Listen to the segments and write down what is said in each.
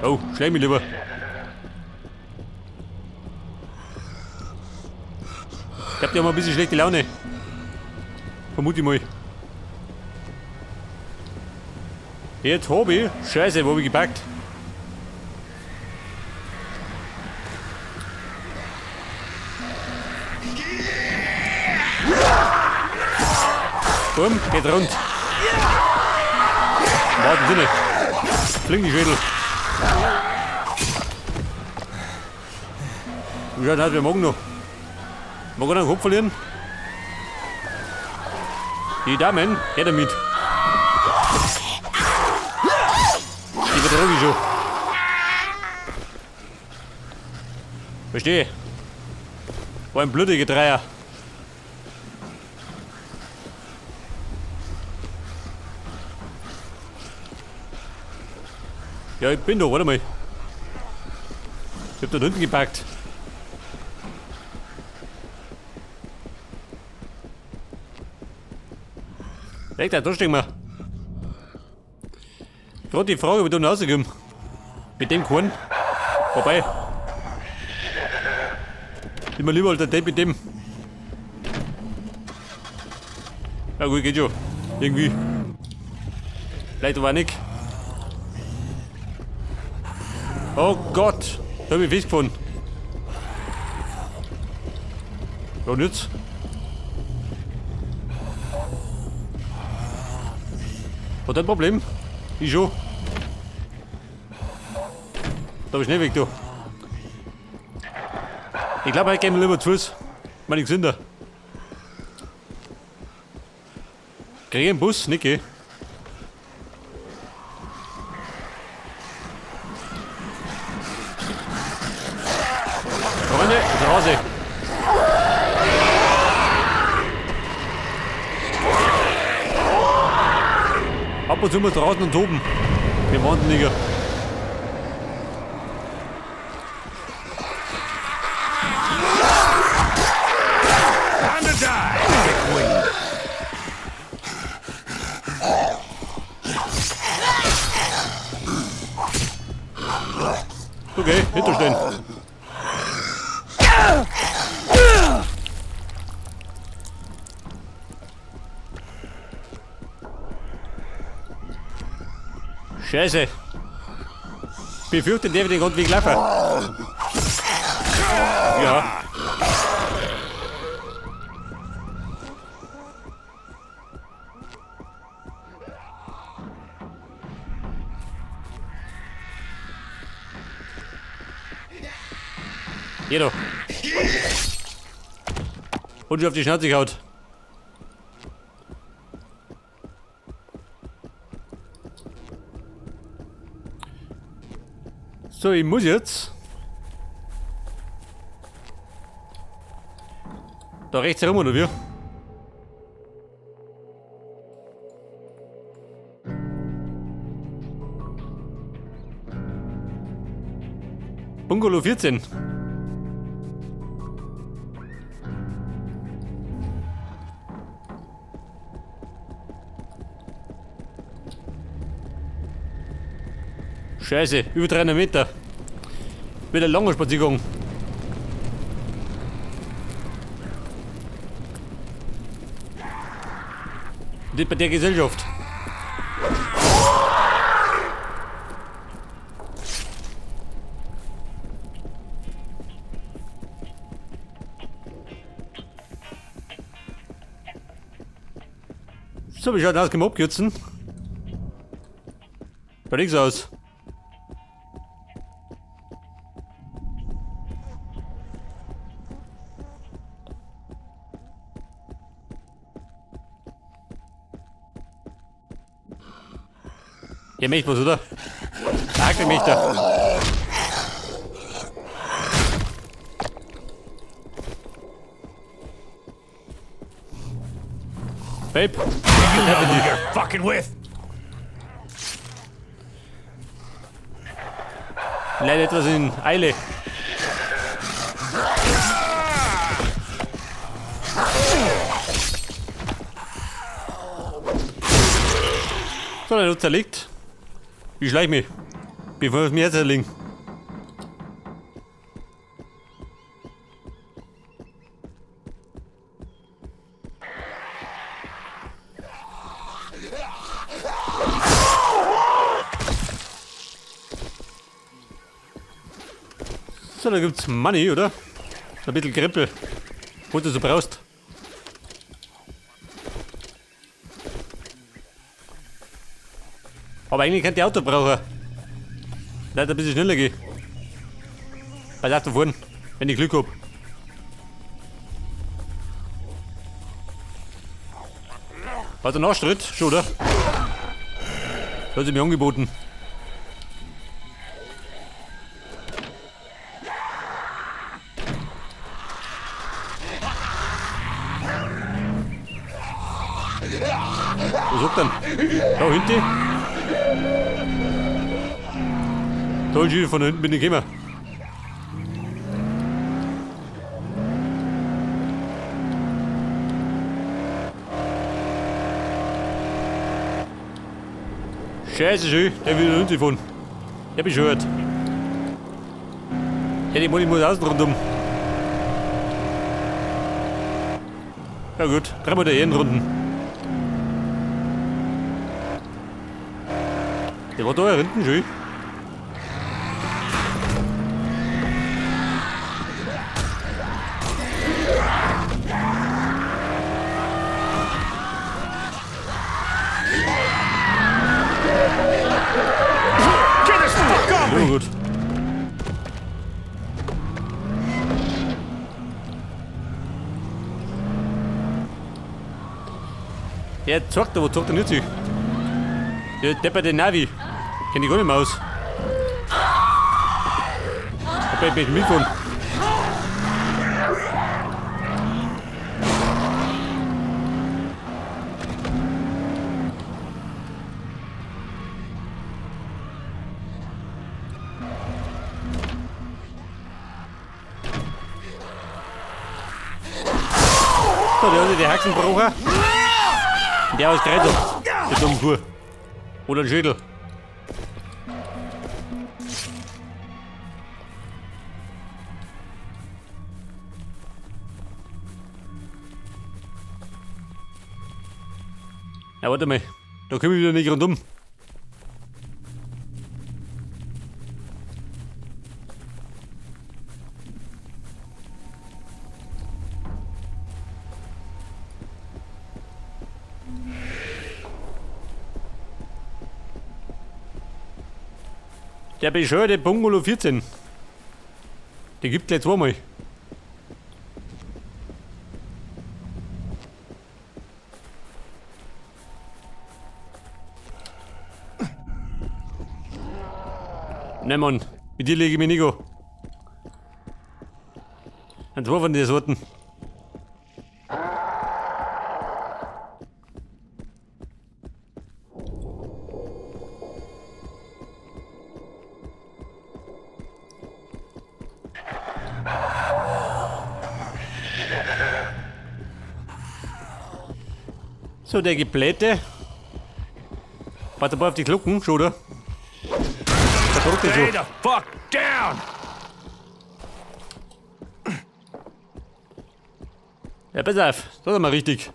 Oh, schleich mich lieber. Ich glaub, die haben ein bisschen schlechte Laune. Vermute ich mal. Jetzt hab ich. Scheiße, wo hab ich gepackt? Bumm, geht rund. Im wahrsten Sinne. Fliegen die Schädel. Wie schaut aus, wir morgen noch. Mag einer den Kopf verlieren? Die Damen, her damit. Die vertrage ich schon. Verstehe. War ein blutiger Dreier. Ja, ich bin da, warte mal. Ich hab da hinten gepackt. Weg da, da stehen wir. Gerade die Frage, ob ich da rauskomme. Mit dem Korn. Vorbei. Immer lieber als der Depp mit dem. Ja gut, geht schon. Irgendwie. Vielleicht aber auch nicht. Oh Gott, da hab ich festgefahren. Ja, und jetzt? Hat ein Problem? Ich schon. Da hab ich schnell weg, du. Ich glaub, heute gehen wir lieber zu Fuß. Meine gesünder. Krieg ich einen Bus? Nicht, gell? Freunde, zu Hause. Ab und zu mal draußen und toben. Wir Wahnsinniger. Okay, hinterstehen. Scheiße. Befürchte, der wird den ganzen Weg laufen. Ja. Geh doch. Und schon auf die Schnauze gehaut. So, ich muss jetzt da rechts herum, oder wie? Bungalow 14. Scheiße, über 300 Meter. Wird ein langer Spaziergang. Nicht bei der Gesellschaft. So, wie schaut aus? Können wir abkürzen? Schaut nichts aus. Ihr möchtet was, oder? Danke, möchte. Babe, You know who you're fucking with. Leider etwas in Eile. So, der Nutzer liegt. Ich schleich mich. Bevor wir mir jetzt erlegen. So, da gibt's Money, oder? Ein bisschen Krempel. Wo du so brauchst. Aber eigentlich kann die Auto brauchen. Leider ein bisschen schneller gehen. Bei Auto fahren, wenn ich Glück hab. Hat er Nachstritt? Schon, oder? Hat sie mir angeboten. Was sagt denn? Da hinten? Da ist von hinten bin ich gekommen. Scheiße, schön, der will hinten fahren. Der bescheuert. Ja, die Moni muss außen rundum. Ja gut, dreimal der Runden. Der war da hinten schön. So gut. Der zockt, wo zockt er nicht sich? Der depperte Navi. Kenn ich gar nicht mehr aus. Hab ich mitgefahren. So, der hat sich die Haxen gebrochen. Der aus Kreuz. Der dumme Kuh. Oder ein Schädel. Ja, warte mal. Da komme ich wieder nicht rundum. Der bescheuerte Bungalow 14. Der gibt gleich zweimal. Nein, Mann, mit dir lege ich mich nicht an. Ein zwei von den Sorten. So, der Geblähte. Warte mal auf die Glocken, schon, oder? Der drückt schon. Stay the fuck down! Ja, pass auf, das ist mal richtig.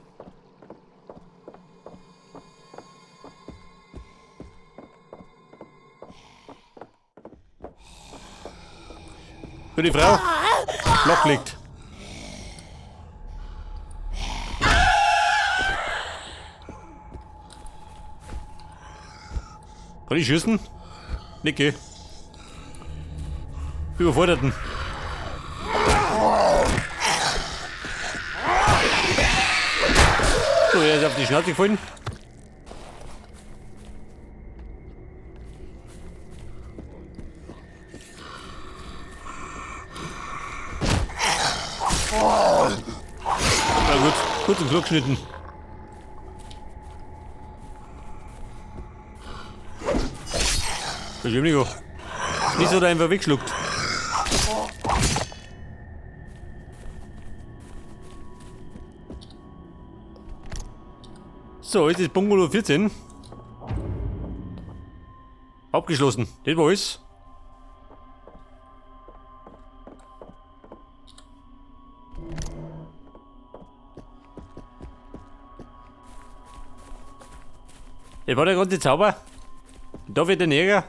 Gute Frau. Loch liegt. Kann ich schießen? Nicke. Überforderten. So, er ist auf die Schnauze gefallen. Na gut, kurz im Klo geschnitten. Das stimmt nicht. Nicht so, dass er einfach wegschluckt. So, jetzt ist Bungalow 14. Abgeschlossen. Das war alles. Das war der ganze Zauber. Da wird der Neger.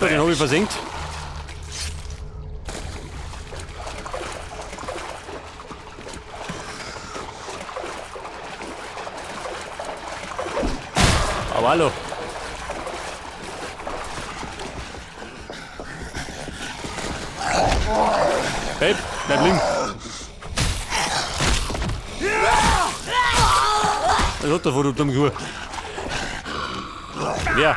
Den habe ich versenkt. Aber hallo. Babe, bleib liegen. Was hat der vor, du dumme Kuh? Wer?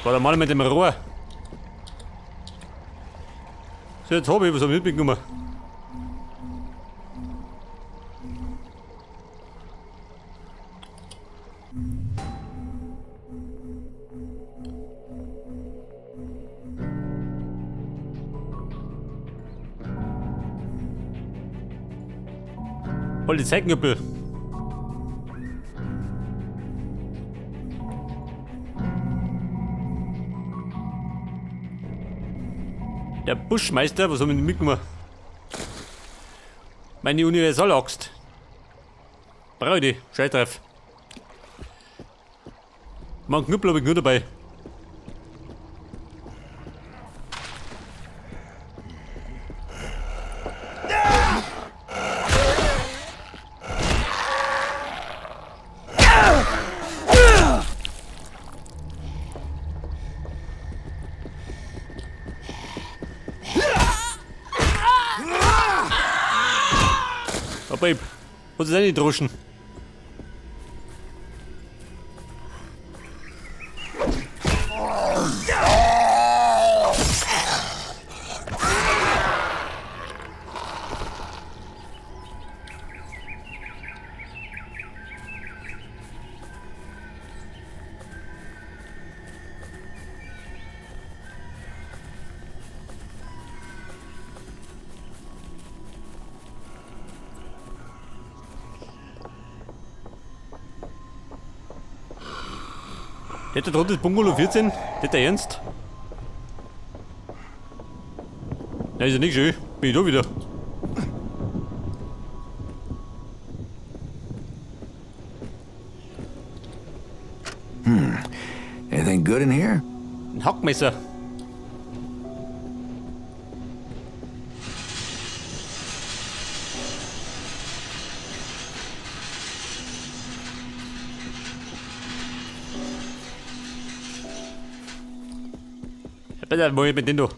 War der Mann mit dem Rohr. So, jetzt hab ich was am mitgenommen. Polizeiknüppel. Der Buschmeister, was haben wir denn mitgenommen? Meine Universalaxt. Brauche ich die? Scheiß drauf. Mein Knüppel hab ich nur dabei. Oh, Babe, wo ist denn die Droschen? Der da drunter ist Bungalow 14? Das der Ernst? Na, ist ja nicht schön. Bin ich da wieder. Anything good in here? Ein Hackmesser. Bitte, wo mit dem da?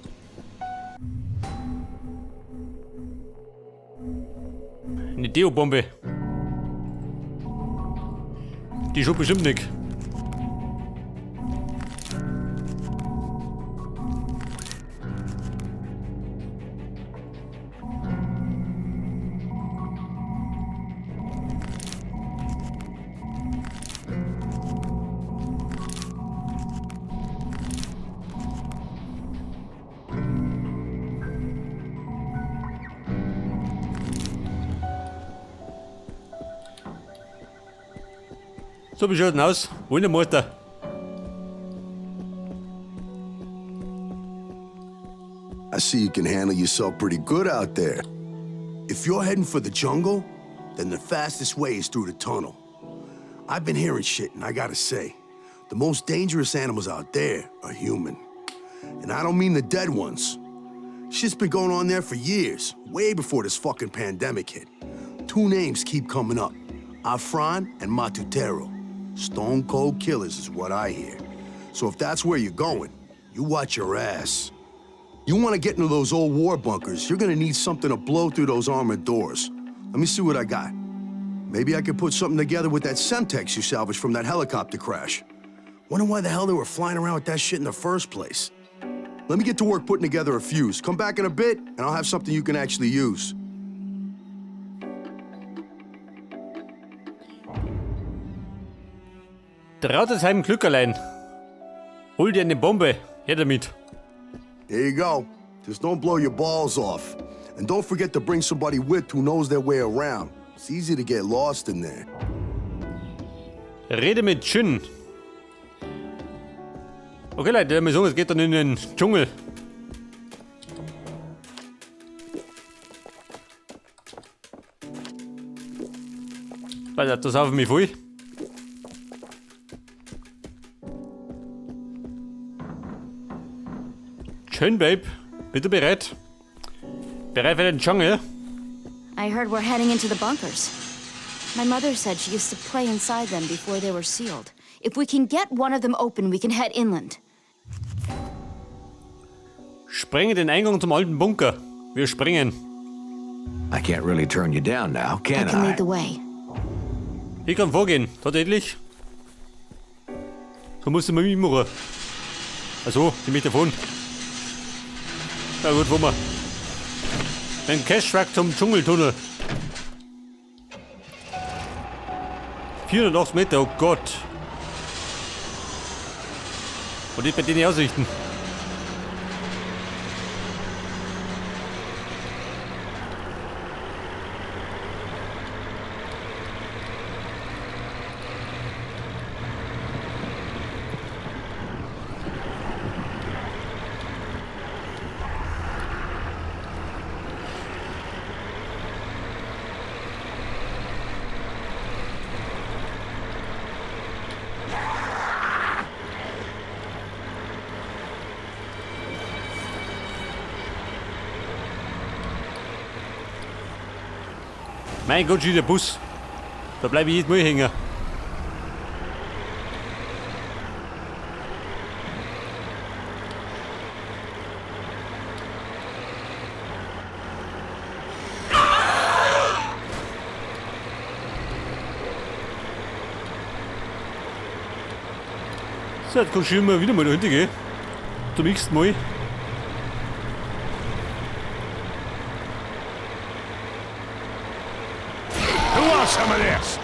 Eine Deo-Bombe. Die schon bestimmt nicht. So, wie schaut denn aus? Wo ist der Meister? I see you can handle yourself pretty good out there. If you're heading for the jungle, then the fastest way is through the tunnel. I've been hearing shit, and I gotta say, the most dangerous animals out there are human. And I don't mean the dead ones. Shit's been going on there for years, way before this fucking pandemic hit. Two names keep coming up, Afran and Matutero. Stone cold killers is what I hear. So if that's where you're going, you watch your ass. You want to get into those old war bunkers, you're gonna need something to blow through those armored doors. Let me see what I got. Maybe I could put something together with that Semtex you salvaged from that helicopter crash. Wonder why the hell they were flying around with that shit in the first place. Let me get to work putting together a fuse. Come back in a bit, and I'll have something you can actually use. Traut es seinem Glück allein. Hol dir eine Bombe. Her damit. Here you go. Just don't blow your balls off. And don't forget to bring somebody with who knows their way around. It's easy to get lost in there. Rede mit Jin. Okay, Leute, mal so, es geht dann in den Dschungel. Weil das auf mich voll. Schön, Babe. Bist du bereit? Bereit für den Dschungel? I heard we're heading into the bunkers. My mother said she used to play inside them before they were sealed. If we can get one of them open, we can head inland. Sprenge den Eingang zum alten Bunker. Wir springen. I can't really turn you down now, I can can I? lead the way. Ich kann vorgehen, tatsächlich. So musst du mal mitmachen. Also, zieh mich davon. Na gut, wo wir. Ein Cash-Truck zum Dschungeltunnel. 408 Meter, oh Gott. Und ich bei denen Aussichten. Mein Gott, schon der Bus. Da bleibe ich jedes Mal hängen. So, jetzt kannst du immer wieder mal dahinter gehen. Zum nächsten Mal. Who wants some of this?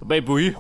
Bei Bui.